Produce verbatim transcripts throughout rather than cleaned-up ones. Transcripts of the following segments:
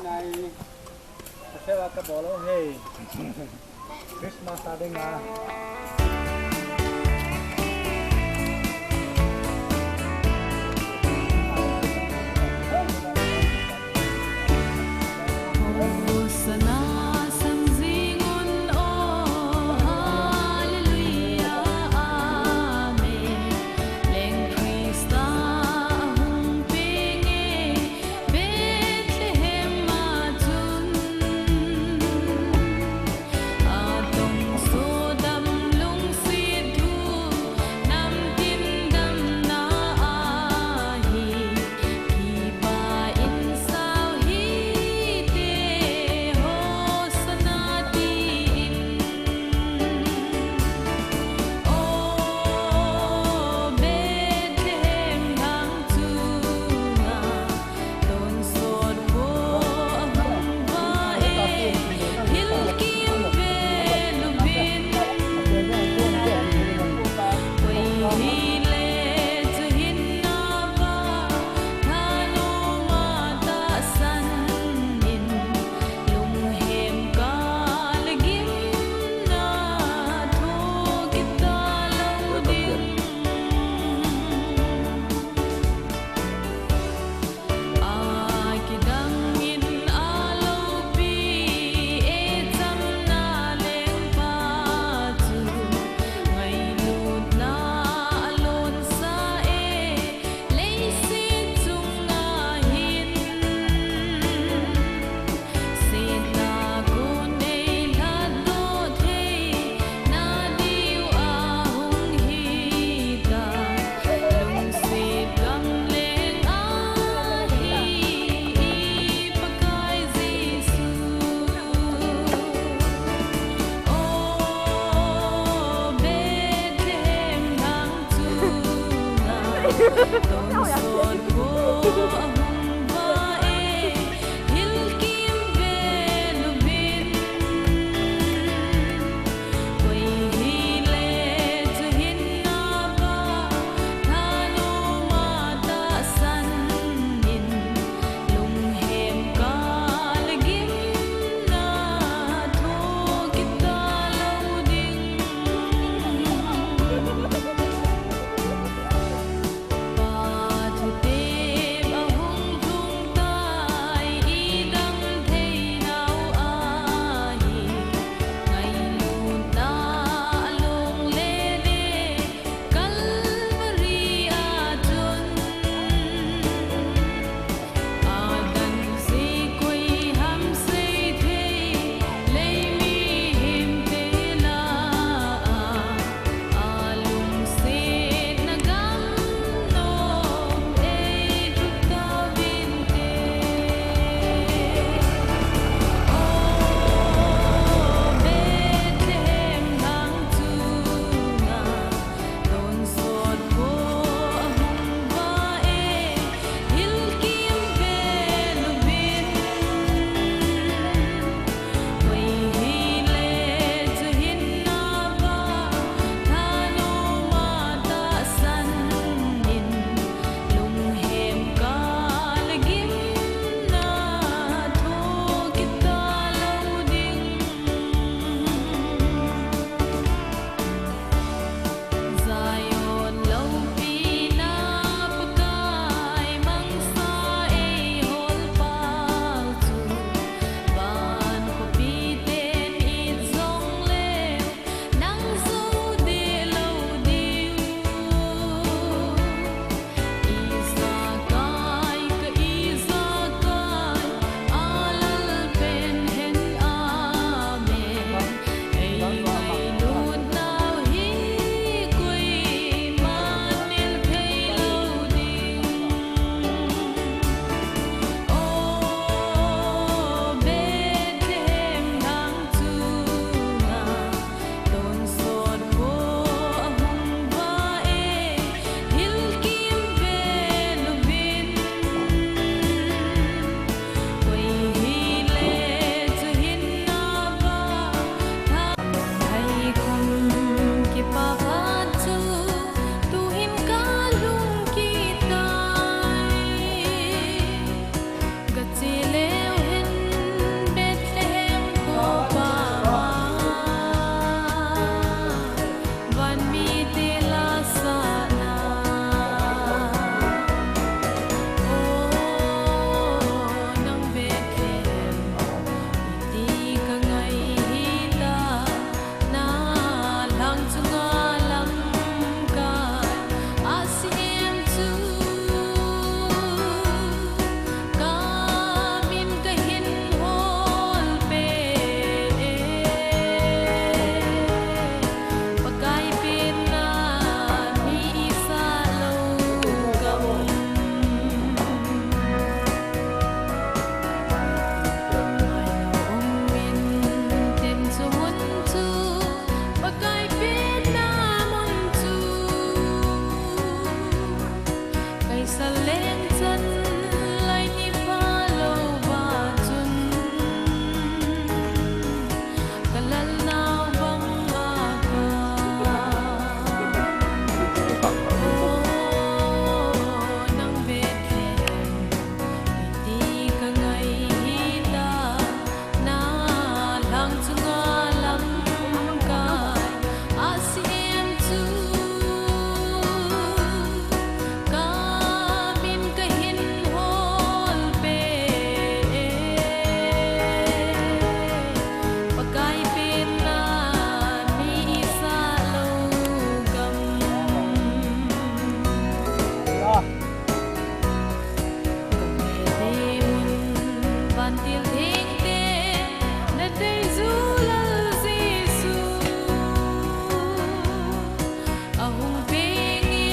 Nai, ka seva ka bol o hei. Christmas a dinga. Lengchan lai ni pha lou va chun, ka lal nau bang a ka. O nang Bethlehem, iti ka ngai hita, na lhang chunga lamkai a siem chu. Ka min ka hin hol pe, Pakai penna mi sah lou gam. Ka mete mun vantil thengte, na tei zu Lal Jesu. Ahung peng e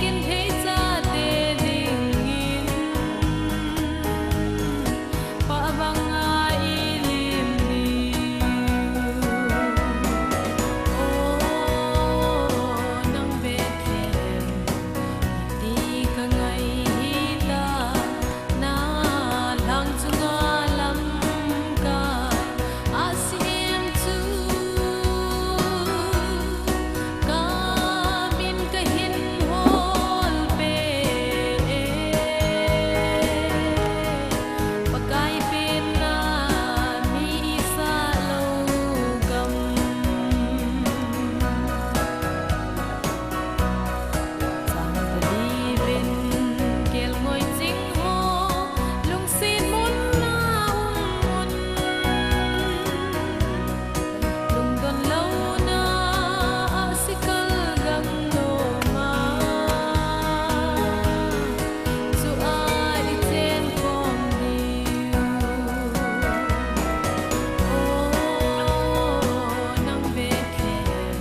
genthei chate dingin, pah banga i lim diu. O nang Bethlehem, iti ka ngai hita, na lhang chunga lamkai a siem chu. Ka min ka hin hol pe, Pakai penna mi sah lou gam. Chang tadi ven kelngoi ching ho, lungset mun na um mun. Lungdon louna a sikal gang loma, chua i chen khom diu. O nang Bethlehem,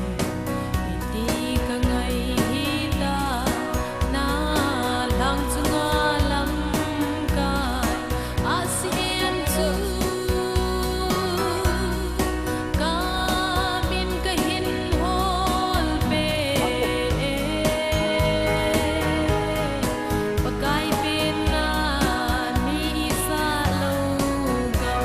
iti ka ngai hita, na lhang chunga lamkai a siem chu. Ka min ka hin hol pe, Pakai penna mi sah lou gam.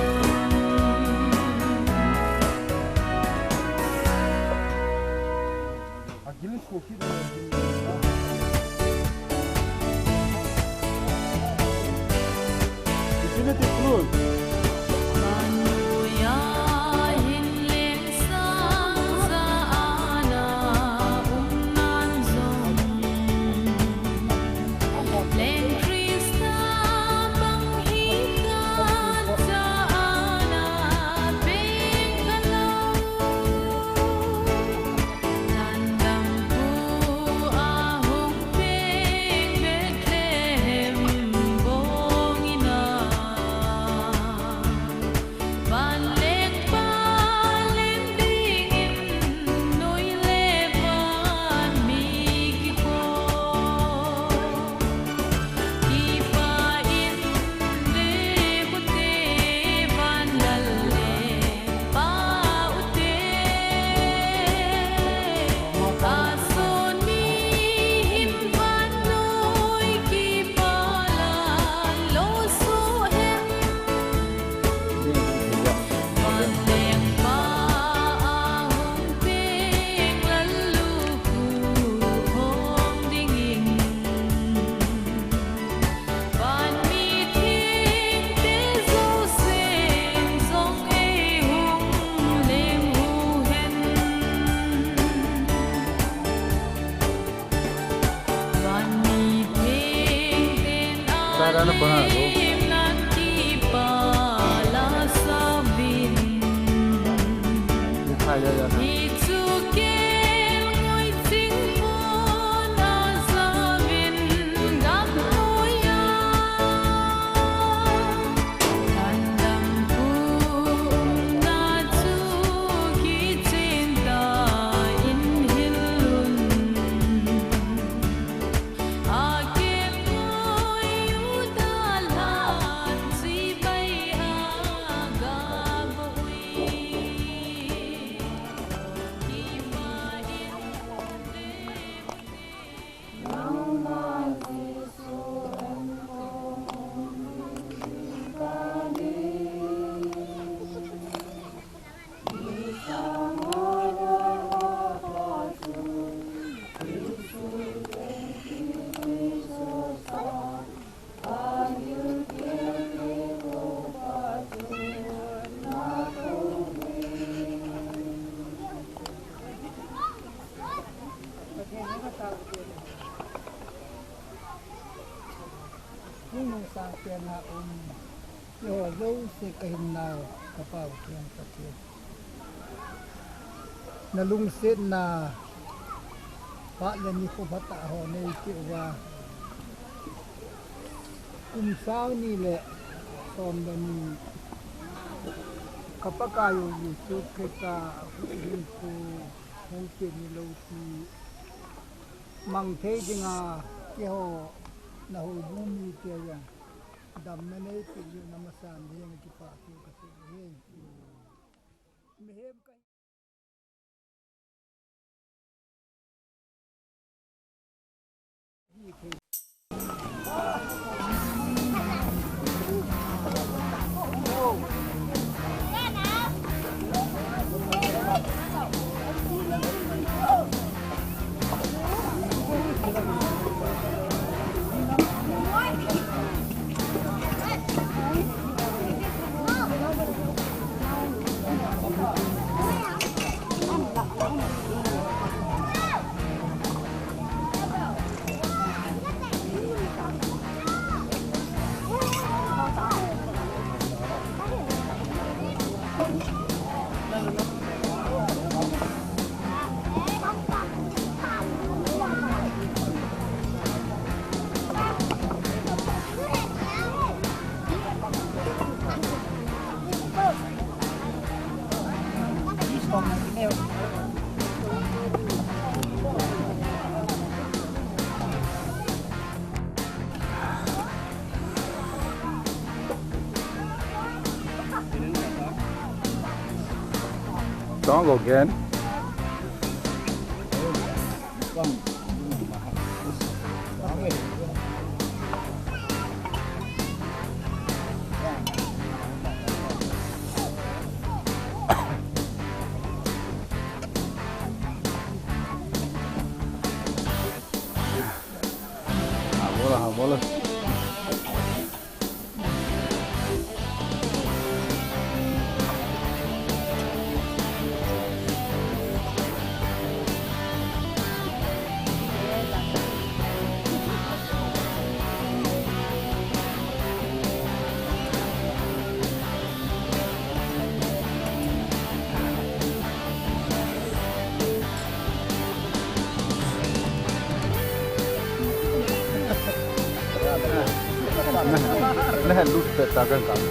Lungmong sangpen a um, keiho jouse kahin nau, ka Pau Theng Pathen. Na lungsetna, phat le nikho phatah ho neipeh uva, kum sang ni le som le ni, ka Pakai u Jesu Christa huhhingpu, hung pen ni lou ti mang thei dinga, keiho na houbung mite jong damna neipeh jeh u na masang ding kipah thu kasei e. Mihem ka Don't go again. Bola, bola. Nahin lut pet ta kang kang.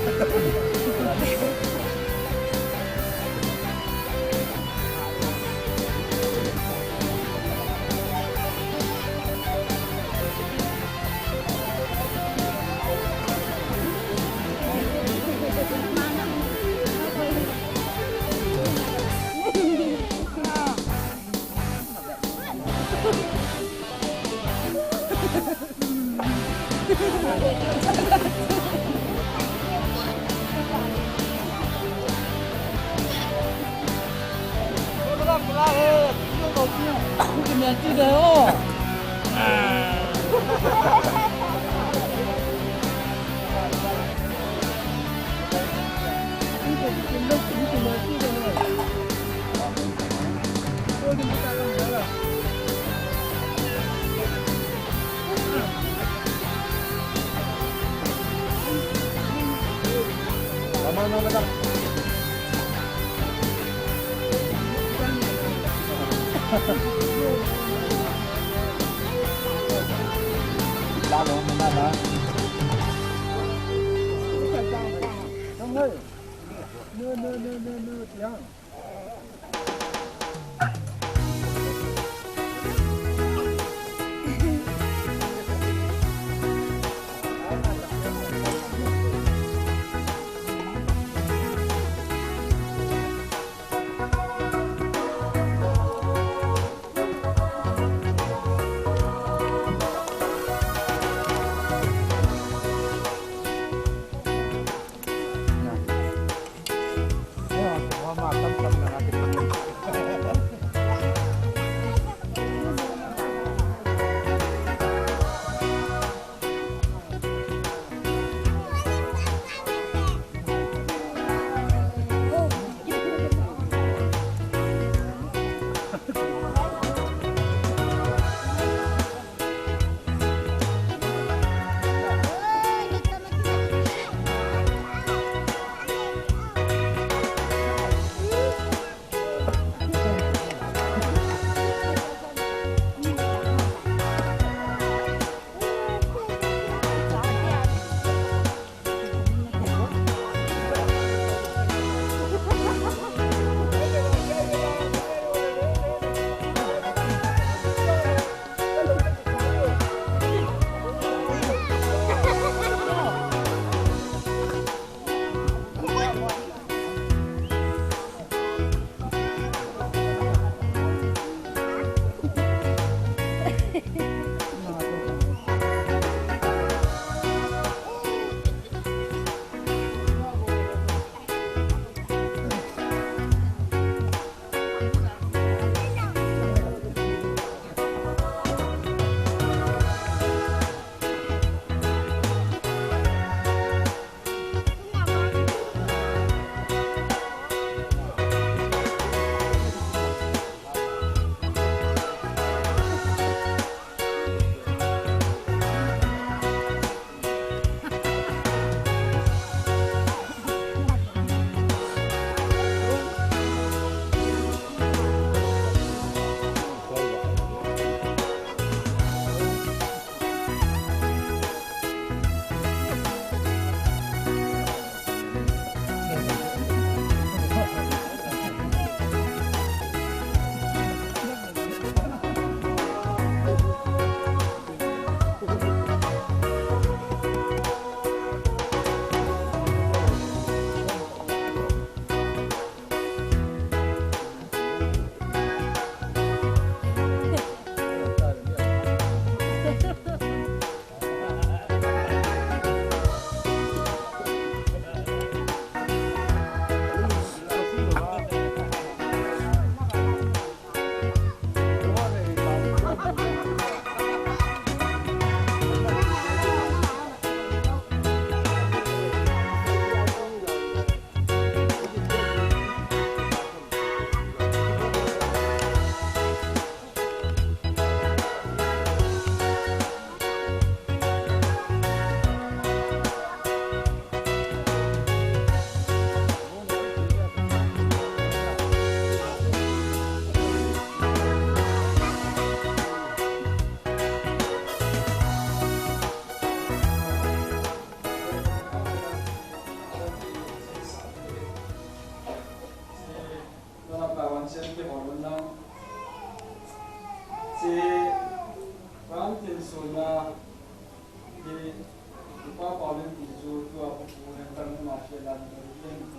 Upa Paulin ti chu tua Pu Pu Hemkar ni ma che la ni rin.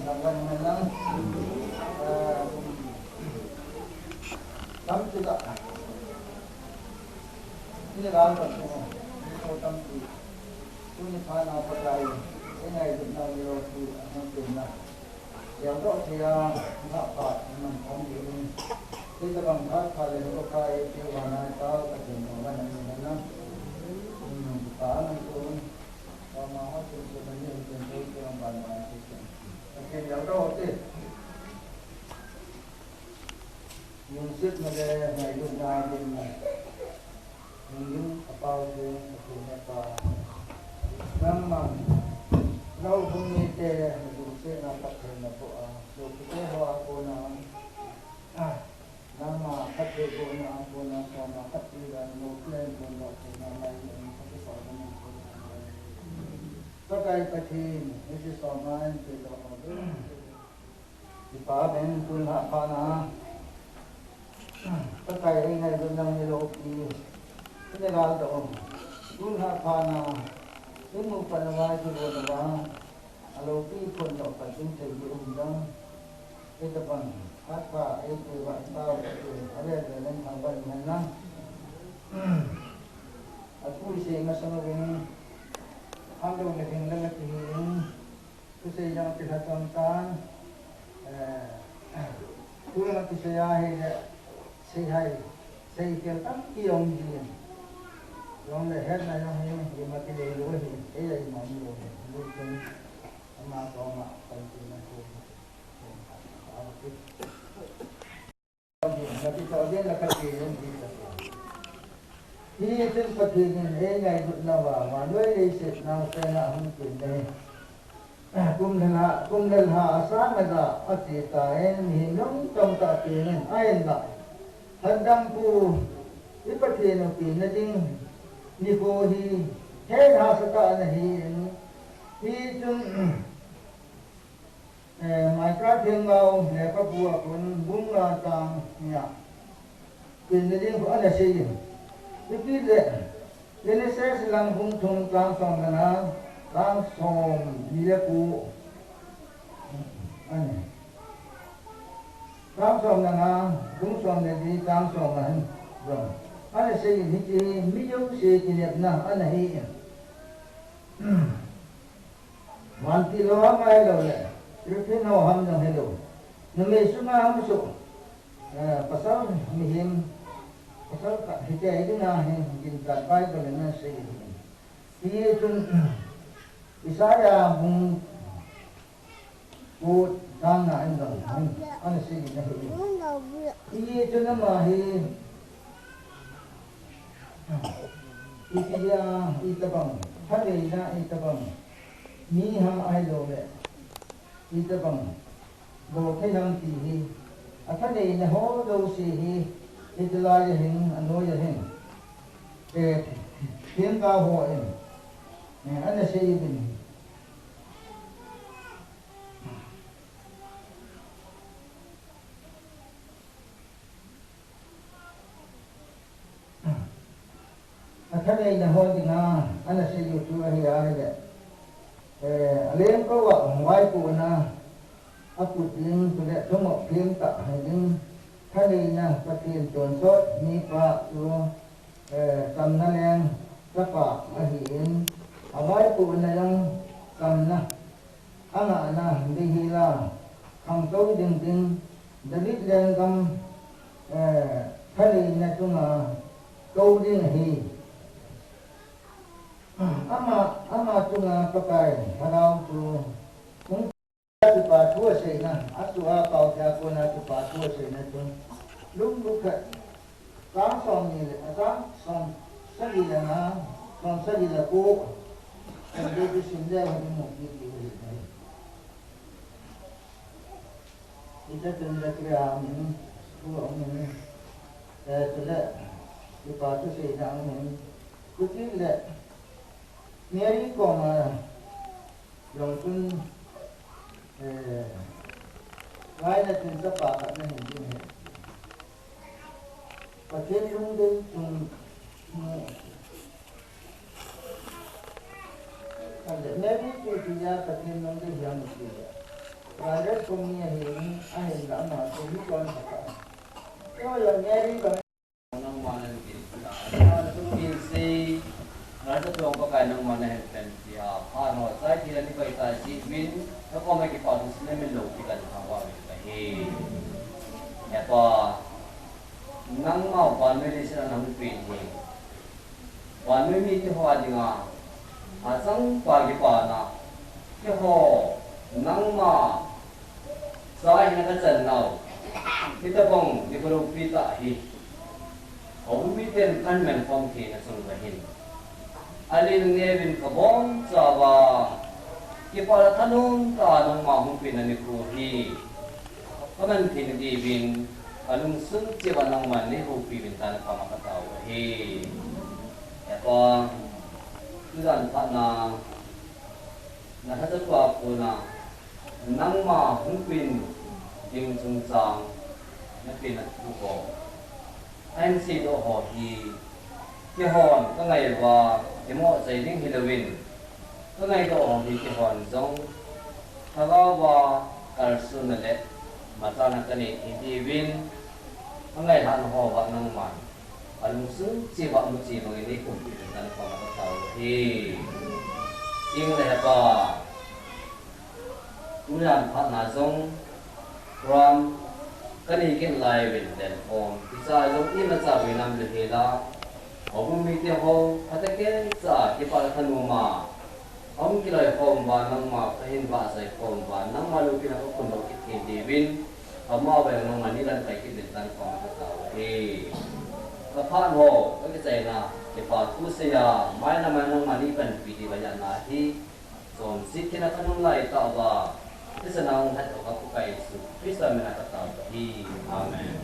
Nang wan nang, eh, tam ti la. Ini gal ka tu, ini ko tam ti. Tuni pha na pa dai, ini ai na ni lo tu, ang tu na. Yang dok thei a, na pa, na pom di un. Hitabang phat pha le ko pa e, ti wa na ta, ka tin ko wa na ni na. Hmm, pa na ko. Pa ma ho tin so na ni tin so ti ang ban ban ti. Ka tin yang dok thei. Lungsetna le ngailutna ding, lungding a pau ding, a thumna pa. Nangman, nau hung nite, lungsetna Pathen naboh a, lungkite ho a kona, nangma khat vei kona, a kona, soma khat vei dan, lungkite kona, kona, mai, kona, kona, kona. Pakai Pathen, hiche soma in pe lo ho. Kipa ben tun ha pha na. Pakai ei ngailutna ni lo pi. Ni gal to. Tun ha pha na. Ni mu pa na vai tu lo na va. A lo pi phun lo pa tin thei di um dang. Ei ta pan. Ha pha ei tu va ta va tu. A le le len thang van na na. A tu se ma sa ma vin. Ha lo le vin le le pi. Thusei jong kilha chom tan, eh, thu jong kisei a hile, sei hai, sei khel tampi um jin. Jong le hetna jong hi, ima kilei lou hi, ei a ima um lou hi, lou chun, ama koma, pan tin na thu. Hichun Pathen in ei ngailutna uva, vannoi leiset naosen a hung peng ahi. Kum lha, kum lha a sang a ja a che tan, mihem jong tamtah pen in a en lah. Lhatdampu i Pathen u pena ding nikho hi, hehsa tah ana hi in, hichun, Eh, Micah Themgao, Lekhabu a kon, bung nga chang nga. Pen le ding ana sei in. Ipi le, Genesis lang bung thum chang som le nga, chang som ni le ko. Ani. Chang som le nga, bung som le li, chang som le nga. Ana sei in hiche hi, mi jouse kinepna, ana hi in. Vantil ho ham ahilou le, Philippine ho ham jong hilou. Numei sunga hung soh, eh, pasal mihem, pasal khat hite dinga hi, gin khat Bible in asei hi. Hichun, Isaiah bung ko chang nga in jong, ana sei na hi. Hichun ama hi, Ipi dia, itobang, thaneina itobang, mi ham ahilou le, itobang, bol thei ham ti hi, athaneina ho jouse hi, hitilai a hin, anoi a hin, eh, themgao ho in, eh, ana sei uvin. Athaneina ho dinga, ana sei u chu ahi ahile, eh, alengkou a vaipohna, aput ding, chule thumop theng tah hi ding, thaneina Pathen tonsot mipa chu, eh, chamna leng chapa ahin, avaipohna jong chamna, angahna ding hila, khangtou ding ding, David lenggam, eh, thaneina chunga tou ding ahi. Ama, ama chunga Pakai Lhagao chu hung kipa thu aseina, atua pao thei a kona kipa thu aseina chun, lunglut khat, chang som ni le, a chang som sagi le nga, som sagi le ko, kan dei sim le hung mu kit kit ahi. Hiche chun Zechariah aum in, thu aum in, eh, chule, kipa thuseina aum in, chuti le, Mary koma jong chun, eh, ngaina chun chapa khat nahin ding ahi. Pathen lungdei chung, eh, Mary chu tia Pathen lungdei hiam ati le. Private company ahin, ahinla ama chu mi kon khat a. Keiho jong Mary ka Nangma nahin kin ta. Nangma nahin kin sei. Nasa tuang Pakai nangma nahin pen tia. Phat ho chai thei a napai tah jeh uvin, nakoma kipa thu seimin loupi kahin thangvah uvin kahi. Hepa, nangma vannoi leiset a nahung pen hi, vannoi mite ho dinga achangpa kipana, keiho nangma cha hina kachan nau, hitobang ding loupi tah hi, houbung miten kahin mankhom theina chunga hin, alungneovin kabonchauva, kipa le thanom tah a nangma hung penna nikho hi kaman thei diuvin, kalungset cheh a nangman neihoupi uvin tia nakoma katao u ahi. Hepa, tujan phatna, nalhacha pa kona, nangma hung pen ding chungchang, napenna thu ho, ahin seidoh ho hi, keihon kangai uva, kimoh chai ding hilouvin, kangaidoh ho hi keihon jong, lhagao a kalsonna le machana kanei thei diuvin, kangailhahna ho uva nangman kalungset cheh uva muchi bangin neikhoppi uvin tia nakoma katao u ahi. Chule Hepa, tujan phatna jong program kanei kit lai uvin lenkhom, hiche jong imacha boina umlou hela, houbung mite ho phatah keicha kipa le thanom a ahung kiloikhom uva, nangma kahin vahchoi khom uva, nangma loupina kakhondoh kit thei diuvin, amaho vang nangman neilamkai kit uvin tia nakoma katao u ahi. Kaphat ho, kakichaina, kipa thu seiya, maina maina nangman neipanpi diuva ahi. Chonset thei a kanung laitah uva, thisan a hung het u ka Pakai Jesu Christa mina katao u ahi. Amen.